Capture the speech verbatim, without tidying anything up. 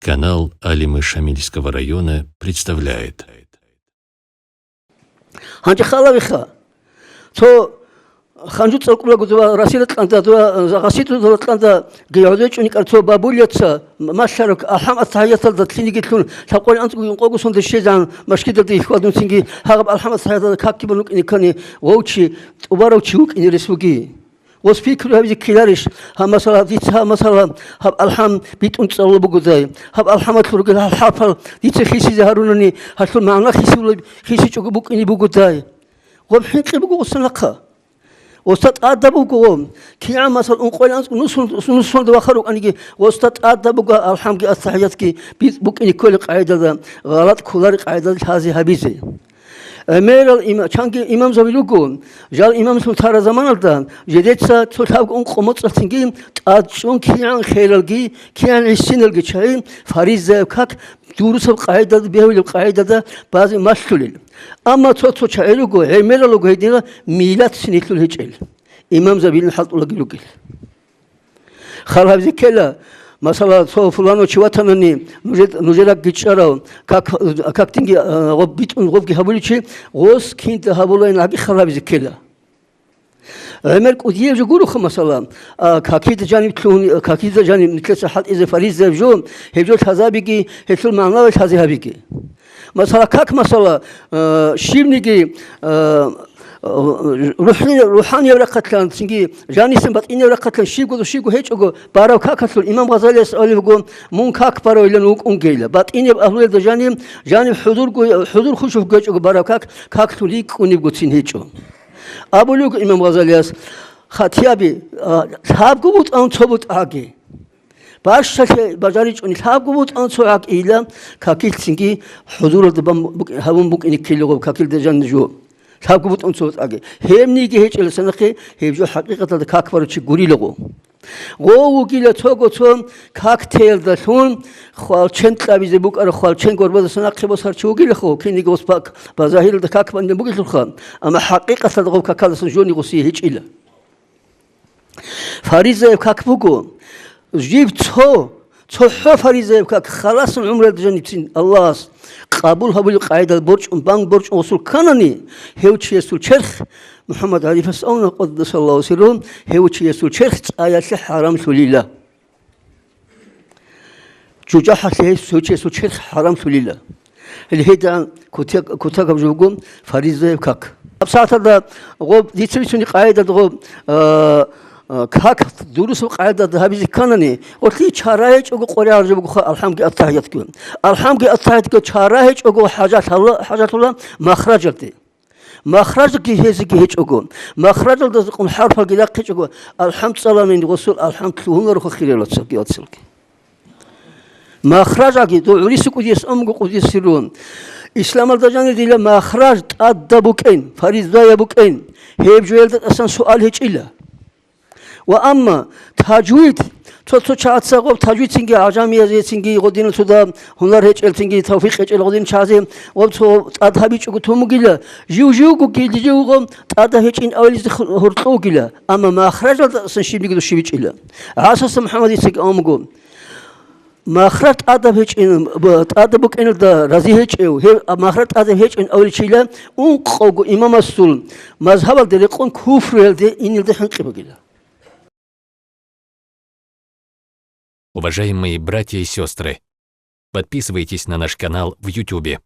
Канал Алимы Шамильского района представляет. Гьанже халавиха. Цо ханжу цӀалкӀулаго дова Расилда кьанда, дова Гъасидуда кьанда гьезда чӀуникӀар цо бабулияца малъараб алхӀам аттахӀияталда лъиниги лъун, лъабкъоялда анцӀго юнкъого сонде щвезегӀан машгидалде хьвадунцинги гьагъаб алхӀам аттахӀияталда какги бан вукӀине ккани, вов чи, тӀубарав чи вукӀине рес буги. Гъос пикру гьабизе ккеларищ, гьаб масала, дица гьаб масала, гьаб алхӀам битӀун цӀалула бугодай, гьаб алхӀамалъул ругел гьал хӀарпал дица хисизе гьарунани, гьалъул магӀна хисулеб-, хисичӀого букӀине бугодай? Гъоб хӀинкъи буго гъоса нахъа. Гъоса тӀада буго, кигӀан масала ункъоялда анцӀго нусун-, нусунда вахъа рукӀаниги, гъоса тӀада буго алхӀамги аттахӀиятги битӀ-, букӀине кколел къагӀидада, гъалатӀ кколарел къагӀидада лъазе гьабизе. ГӀемерал има-, чанги имамзаби руго, жал имамлъун тараб заманалда, жидеца цо лъабго-ункъо моцӀалъцинги тӀад чӀун кигӀан хералги, кигӀан гӀисиналги чагӀи фаризаяб как дурусаб къагӀидада, бегьулеб къагӀидада базе малъулел. Амма цо-цо чагӀи руго, гӀемерал руго гьединал миллатцин гьелъул гьечӀел, имамзабилин хӀалтӀулаги ругел. Хал гьабизе ккела, масала, цо фуланав чи ватанани, нужер-, нужеракги чӀарав, как, как динги, а, гъоб битӀун гъобги гьабулев чи, гъос кинда гьабулайин гьаги хал гьабизе ккела. ГӀемер кӀудияб жо гуроха, масала, а, какида жаниб лъугьун, какида жаниб нилъеца хӀалтӀизе фаризаяб жо, гьеб жо лъазабиги, гьелъул магӀна лъазе гьабиги. Масала, как масала, а, щибниги, а, рухӀни-, рухӀанияб рахъалъан, цинги жанисан батӀияб рахъалъан щибго, щибго гьечӀого бараб какалъул имам Гъазалияс абулеб буго, мун как баравилан вукӀунгейила. БатӀияб агьлуялда жаниб, жаниб хӀузурго, хӀузур-хушук гьечӀого бараб как, каклъун рикӀкӀунебгоцин гьечӀо. Абулеб буго имам Гъазалияс, хатияби, а, лъабго бутӀа, цо бутӀа гьаги. Бащалъе бажаричӀони лъабго бутӀа цо гьакӀийила, какилъцинги хӀузуралда бан букӀ-, гьабун букӀине ккелегъуб какил держанни жо. Лъабго бутӀа цо гьакӀи. Гьебниги гьечӀеласа нахъе гьеб жо хӀакъикъаталда как барав чи гурилаго. Гъов вугила цого цо как теялдалъун, хвалчен кьабизе букӀарав хвалчен горбадаса нахъе босар чи вугилахо, киниги гъос пак базагьиралда как бандин бугелъулха, амма хӀакъикъаталда гъов какалдасан жони гъосие гьечӀила. Фаризаяб как буго, жиб цо, цохӀо фаризаяб как халасан гӀумруялда жанибцин Аллагьас къабул гьабулеб къагӀидал борчӀун, бан борчӀун гъосул кканани, гьев чиясул черх, МухӀаммад ГӀарифас авна, къаддасаллагьу сиррагьу, гьев чиясул черх цӀаялъе хӀарамлъулила. ЖужахӀалъе гьес цо чиясул черх хӀарамлъулила. Гьел гьедигӀан кутак-, кутакаб жо буго фаризаяб как. ГьабсагӀаталда гъоб, дица бицунеб къагӀидада гъоб, а, а, как дурусаб къагӀидада гьабизе кканани, гъолъие чара гьечӀого къоригӀараб жо бугоха алхӀамги аттахӀиятги. АлхӀамги аттахӀиятги чара гьечӀого хӀажалъала-, хӀажалъула махражалде. Махражги гьезиги гьечӀого, махражалда рекъон хӀарпалги рахъичӀого, алхӀам цӀаланин гъосул алхӀам лъугьунароха хириял вацалги. Махражаги, дов гӀурису кӀудияс амго кӀудиясирун. Исламалда жанир дила махраж тӀадаб букӀин, фаризаяб букӀин, гьеб жоялда тӀасан суал гьечӀила. Ва амма тажвид, цо-цо чагӀаца гъоб тажвидцинги, гӀажамиязецинги, гъодинал цода гьунар гьечӀелцинги, тавфикъ гьечӀел гъодин чагӀазе, гъоб цо тӀад гьабичӀого тумугила, жив-живго гилживго тӀада гьечӀин авилизе ху-, гьоркьовгила, амма махражалдасан щибниги души бичӀила. ГӀасаса МухӀаммадицаги амуго. Махраж тӀадаб гьечӀин, б-, тӀадаб букӀиналда рази гьечӀев, гьев махраж тӀадаб гьечӀин авличила, ункъавго имамасул мазгьабалде рекъон куфруялде инелда хӀинкъи бугила. Уважаемые братья и сестры, подписывайтесь на наш канал в Ютубе.